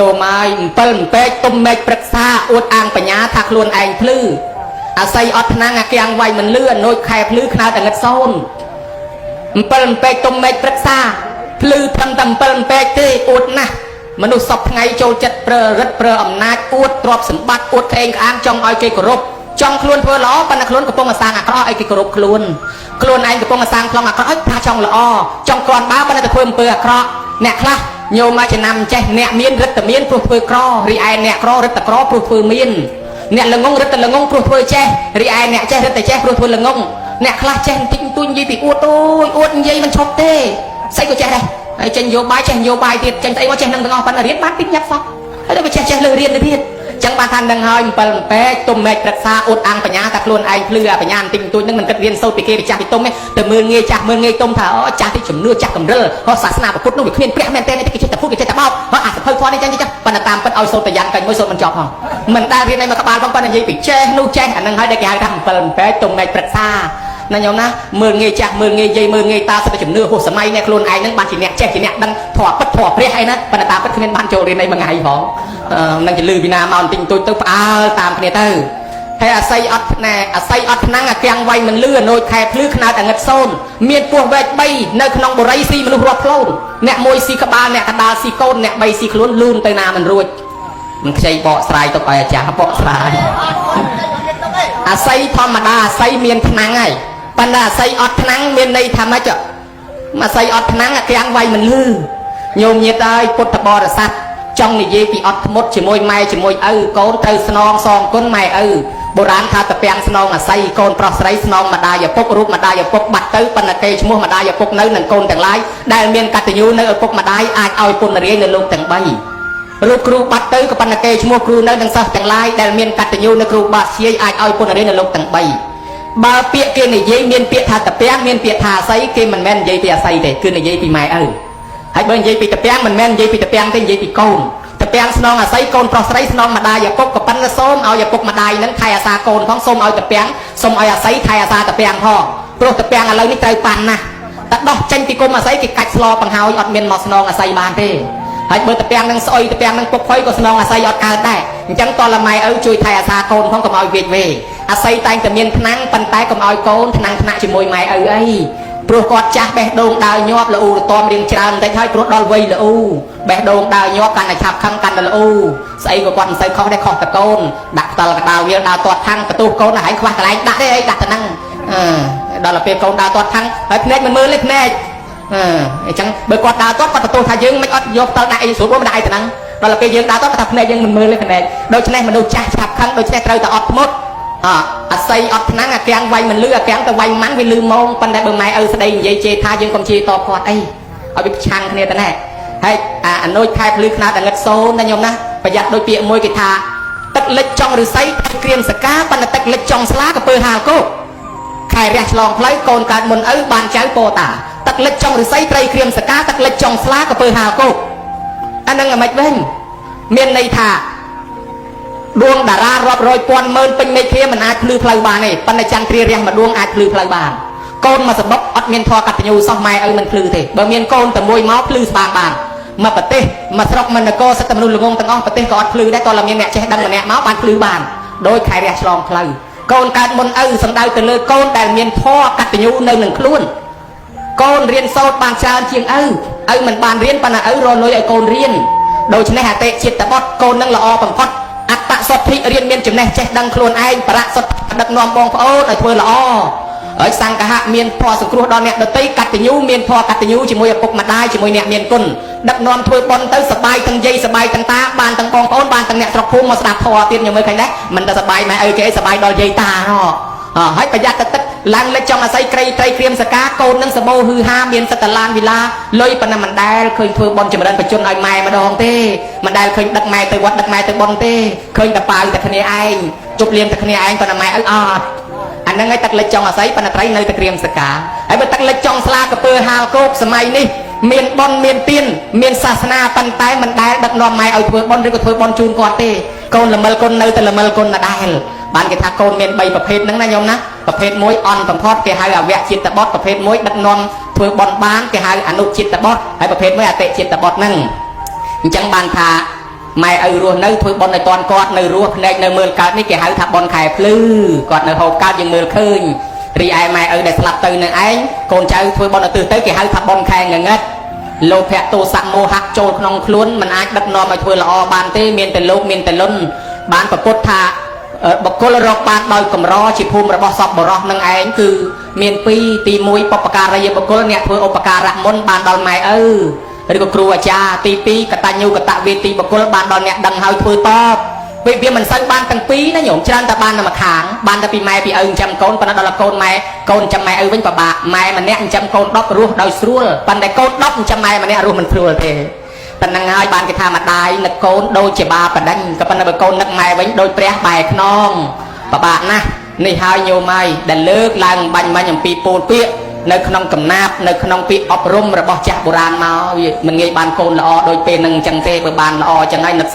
ចូលមក7អំពេកទុំមេឃព្រឹក្សាអួតអាងបញ្ញាថាខ្លួនឯងភ្លឺអាស័យអត់ថ្នាំងអាគៀងវាយមិនលឺអនុចខែភ្លឺខ្នើតងឹតសូន7អំពេកទុំមេឃព្រឹក្សាភ្លឺត្រឹមតែ7អំពេកទេអួតណាស់មនុស្សសពថ្ងៃចូលចិត្តប្រើរិទ្ធប្រើអំណាចអួតទ្រព្យសម្បត្តិអួតក្អេងក្អាងចង់ឲ្យគេគោរពចង់ខ្លួនធ្វើល្អប៉ុន្តែខ្លួនកំពុងតែសាងអាក្រក់ឲ្យគេគោរពខ្លួនខ្លួនឯងកំពុងតែសាងខ្លងអាក្រក់ឲ្យថាចង់ល្អចង់គ្រាន់បើប៉ុន្តែទៅធ្វើអំពើអាក្រក់អ្នកខ្លះញោមមកចំណាំចេះអ្នកមានរិទ្ធតែមានព្រោះធ្វើក្ររីឯអ្នកក្ររិទ្ធតែក្រព្រោះធ្វើមានអ្នកល្ងងរិទ្ធតែល្ងងព្រោះធ្វើចេះរីឯអ្នកចេះរិទ្ធតែចេះព្រោះធ្វើល្ងងអ្នកខ្លះចេះបន្តិចបន្តួចនិយាយពីអួតអូយអួតនិយាយមិនឈប់ទេស្អីក៏ចេះដែរហើយចេញយោបាយចេះយោបាយទៀតចេញស្អីមកចេះនឹងទាំងអស់ប៉ុន្តែរៀនបានតិចញាប់សោះហើយទៅចេះចេះលើរៀនទៅទៀតចឹងបានថានឹងហើយ7អំពេកទុំមេឃព្រឹក្សាអួតអាងបញ្ញាថាខ្លួនឯងភ្លឺអាបញ្ញាបន្តិចបន្តួចនឹងមិនគិតរៀនសូត្រពីគេពីចាស់ពីទុំទេទៅមើលងាយចាស់មើលងាយទុំថាអូចាស់ទីជំនឿចាស់កម្រិលហោះសាសនាពុទ្ធនោះវាគ្មានព្រះមែនទេគេចេះតែพูดគេចេះតែបោកហោះអាសភៅធម៌នេះចឹងចឹងប៉ុន្តែតាមពិតឲ្យសូត្រតយ៉ាងកាញ់មួយសូត្រមិនចប់ផងមិនដែលរៀនអីមកក្បាលផងប៉ុន្តែនិយាយពីចេះនោះចេះអានឹងហើយដែលគេហៅថា7អំពេកទុំមេឃព្រឹក្សាណាញោមណាមើលងាយចាស់មើលងាយយាយមើលងាយតាសិតតែជំនឿហួសសម័យនេះខ្លួនឯងហ្នឹងបានជាអ្នកចេះជាអ្នកដឹងធម៌ពិតធម៌ព្រះអីណាប៉ុន្តែតាមពិតគ្មានបានចូលរៀនអីមួយថ្ងៃផងនឹងចលឺពីណាមកបន្តិចបន្តួចទៅផ្អើលតាមគ្នាទៅហើយអាស័យអត់ណែអាស័យអត់ថ្នាំងអាគៀងវាយមិនលឺអនុចខែភ្លឺខ្នើតអាងឹតសូនមានពោះវែក3នៅក្នុងបុរីស៊ីមនុស្សរាប់ផ្លូនអ្នកមួយស៊ីក្បាលអ្នកកដាលស៊ីកូនអ្នក3ស៊ីខ្លួនលូនទៅណាមិនរួចមិនខ្ចីបកស្រាយទុកឲ្យអាចារ្យបកស្រាយអាស័យធម្មតាអាស័យមានថ្នាំងហើយប៉ុន្តែអាស័យអត់ថ្នាំងមានន័យថាម៉េចអាស័យអត់ថ្នាំងអាគៀងវាយមិនលឺញោមញាតហើយពុទ្ធបរិស័ទចង់និយាយពីអត់ធ្មត់ជាមួយម៉ែជាមួយឪកូនត្រូវស្នងសងគុណម៉ែឪបុរាណថាតាពាំងស្នងអាស័យកូនប្រុសស្រីស្នងម្ដាយឪពុករូបម្ដាយឪពុកបាត់ទៅប៉ុន្តែគេឈ្មោះម្ដាយឪពុកនៅនឹងកូនទាំងឡាយដែលមានកតញ្ញូនៅឪពុកម្ដាយអាចឲ្យពុនរាយនៅលោកទាំង3រូបគ្រូបាត់ទៅក៏ប៉ុន្តែគេឈ្មោះគ្រូនៅនឹងសិស្សទាំងឡាយដែលមានកតញ្ញូនៅគ្រូបាស្យាយអាចឲ្យពុនរាយនៅលោកទាំង3បើពាក្យគេនិយាយមានពាក្យថាតាពាំងមានពាក្យថាអាស័យគេមិនមែននិយាយពីអាស័យទេគឺនិយាយពីម៉ែឪហើយបើនិយាយពីតាពាំងមិនមែននិយាយពីតាពាំងទេនិយាយពីកូនតាពាំងស្នងអាស័យកូនប្រុសស្រីស្នងម្ដាយឪពុកក៏ប៉ុន្តែសូមឲ្យឪពុកម្ដាយនឹងថែអាសាកូនផងសូមឲ្យតាពាំងសូមឲ្យអាស័យថែអាសាតាពាំងផងព្រោះតាពាំងឥឡូវនេះត្រូវប៉ាន់ណាស់តែដោះចេញពីគុំអាស័យគេកាច់ស្លបង្ហើយអត់មានមកស្នងអាស័យបានទេហើយបើតាពាំងនឹងស្អុយតាពាំងនឹងពុកផុយក៏ស្នងអាស័យអត់កើតដែរអញ្ចឹងតលម៉ែឪជួយថែអាសាកូនផងកុំឲ្យវេចវេអាស័យតែងតែមានថ្នាំងប៉ុន្តែកុំឲ្យកូនថ្នាំងថ្នាក់ជាមួយម៉ែឪអីព្រោះគាត់ចាស់បេះដូងដើរញាប់ល្អូរតំរៀងច្រើនបន្តិចហើយព្រោះដល់វ័យល្អូបេះដូងដើរញាប់កាន់តែឆាប់ខឹងកាន់តែល្អូស្អីក៏គាត់មិនសូវខុសដែរខុសតកូនដាក់ផ្តិលកដាលវាដើរទាត់ខាងបន្ទោសកូនឯងខ្វះកន្លែងដាក់ទេអីដាក់ទៅហ្នឹងអឺដល់ទៅពេលកូនដើរទាត់ខាងហើយភ្នែកមិនមើលទេភ្នែកអឺអញ្ចឹងបើគាត់ដើរទាត់គាត់បន្ទោសថាយើងមិនអត់យកផ្តិលដាក់អីស្រួលមិនដាក់អីទៅហ្នឹងដល់ទៅពេលយើងដើរទាត់គាត់ថាភ្នែកយើងមិនមើលទេភ្នែកដូច្នេះមនុស្សចាស់ឆាប់ខឹងដូច្នេះត្រូវតែអត់ធ្មត់អអាស័យអត់ថ្នាំងអាកាំងវាយមិនលឺអាកាំងទៅវាយម៉ាន់វាលឺម៉ងប៉ុន្តែបើម៉ែឪស្ដីនិយាយជេរថាយើងកុំជេរតបគាត់អីឲ្យវាប្រឆាំងគ្នាទៅណែហើយអាអនុចខែភ្លឺខ្នាតអាងឹតសូនណាញោមណាប្រយ័ត្នដូចពាក្យមួយគេថាទឹកលិចចង់ឫស្សីតែក្រៀមសកាប៉ុន្តែទឹកលិចចង់ស្លាកពើហាលគោខែរះឆ្លងផ្លូវកូនកើតមុនឪបានចៅពោតាទឹកលិចចង់ឫស្សីត្រីក្រៀមសកាទឹកលិចចង់ស្លាកពើហាលគោអានឹងអាម៉េចវិញមានន័យថាដួងតារារាប់រយពាន់ម៉ឺនពេញមេឃាមិនអាចភ្លឺផ្លូវបានទេប៉ុន្តែចន្ទ្រារះមួយដួងអាចភ្លឺផ្លូវបានកូនមកសបុកអត់មានធម៌កតញ្ញូសោះម៉ែឪមិនភ្លឺទេបើមានកូនតែមួយមកភ្លឺស្បាងបានមកប្រទេសមកស្រុកមកនគរសិតតែមនុស្សល្ងងទាំងអស់ប្រទេសក៏អត់ភ្លឺដែរតើមានអ្នកចេះដឹងម្នាក់មកបានភ្លឺបានដោយខែរះឆ្លងផ្លូវកូនកើតមុនឪសំដៅទៅលើកូនដែលមានធម៌កតញ្ញូនៅនឹងខ្លួនកូនរៀនសូត្របានច្រើនជាងឪឪមិនបានរៀនប៉ុន្តែឪរលុយឲ្យកូនរៀនដូច្នេះអតិជាតិបុត្រកូននឹងល្អបំផុតអត្តសុទ្ធិរៀនមានចំណេះចេះដឹងខ្លួនឯងបរសុទ្ធដឹកនាំបងប្អូនឲ្យធ្វើល្អហើយសង្ឃៈមានធម៌សង្គ្រោះដល់អ្នកដទៃកតញ្ញូមានធម៌កតញ្ញូជាមួយឪពុកម្ដាយជាមួយអ្នកមានគុណដឹកនាំធ្វើបុណ្យទៅសបាយទាំងយាយសបាយទាំងតាបានទាំងបងប្អូនបានទាំងអ្នកស្រុកភូមិមកស្ដាប់ធម៌ទៀតញមើលឃើញដែរមិនតែសបាយម៉ែឪគេអីសបាយដល់យាយតាហ៎ហើយប្រយ័ត្នតែទឹកឡើងលិចចង់អាស័យក្រីត្រីក្រៀមសកាកូននឹងសបោហ៊ឺហាមានសិតឡានវិឡាលុយប៉ុណ្ណាមិនដែលឃើញធ្វើបុណ្យចម្រើនបជនឲ្យម៉ែម្ដងទេមិនដែលឃើញដឹកម៉ែទៅវត្តដឹកម៉ែទៅបុណ្យទេឃើញតែប៉ាវតែគ្នាឯងជប់លៀងតែគ្នាឯងប៉ុណ្ណាម៉ែឪអត់អាហ្នឹងឯងទឹកលិចចង់អាស័យប៉ុន្តែត្រីនៅតែក្រៀមសកាហើយបើទឹកលិចចង់ស្លាកពើហាលគោកសម័យនេះមានបុណ្យមានទានមានសាសនាប៉ុន្តែមិនដែលដឹកនាំម៉ែឲ្យធ្វើបុណ្យឬក៏ធ្វើបុណ្យជូនគាត់ទេកូនល្មិលគុណនៅតែល្មិលគុណដដែលបានគេថាកូនមាន3ប្រភេទហ្នឹងណាញោមណាប្រភេទមួយអន់បំផុតគេហៅអវៈជាតិបុត្រប្រភេទមួយដឹកនាំធ្វើបុណ្យបានគេហៅអនុជាតិបុត្រហើយប្រភេទមួយអតិជាតិបុត្រហ្នឹងអញ្ចឹងបានថា ម៉ែឪរស់នៅធ្វើបុណ្យឲ្យតន់គាត់នៅរស់ភ្នែកនៅមើលកើតនេះគេហៅថាបុណ្យខែភ្លឺគាត់នៅហូបកើតយើងមើលឃើញរីឯម៉ែឪដែលស្លាប់ទៅនឹងឯងកូនចៅធ្វើបុណ្យឧទ្ទិសទៅគេហៅថាបុណ្យខែងងឹតលោភៈទោសៈមោហៈចូលក្នុងខ្លួនមិនអាចដឹកនាំឲ្យធ្វើល្អបានទេមានតែលោកមានតែលុនបានប្រពុតថាបុគ្គលរកបានដោយកម្រជាភូមិរបស់សពបរោះនឹងឯងគឺមានពីរទី1បុព្វការីយបុគ្គលអ្នកធ្វើឧបការៈមុនបានដល់ម៉ែឪឬក៏គ្រូអាចារ្យទី2កតញ្ញូកតវេទីបុគ្គលបានដល់អ្នកដឹងហើយធ្វើតបវាវាមិនសូវបានទាំងពីរណាញោមច្រើនតែបានតែម្ខាងបានតែពីម៉ែពីឪចិញ្ចឹមកូនប៉ុន្តែដល់កូនម៉ែកូនចិញ្ចឹមម៉ែឪវិញពិបាកម៉ែម្នាក់ចិញ្ចឹមកូន10រស់ដោយស្រួលប៉ុន្តែកូន10ចិញ្ចឹមម៉ែម្នាក់រស់មិនស្រួលទេប៉ុណ្ណឹងហើយបានគេថាម្ដាយនឹកកូនដូចជាបាបដិញក៏ប៉ុន្តែបើកូននឹកម៉ែវិញដូចព្រះបែរខ្នងពិបាកណាស់នេះហើយញោមហើយដែលលើកឡើងបាញ់មាញ់អំពីពោលពាក្យនៅក្នុងកំណាព្យនៅក្នុងពាក្យអប់រំរបស់ចាស់បុរាណមកវាមិនងាយបានកូនល្អដូចពេលនឹងអញ្ចឹងទេបើបានល្អអញ្ចឹងហើយនឹក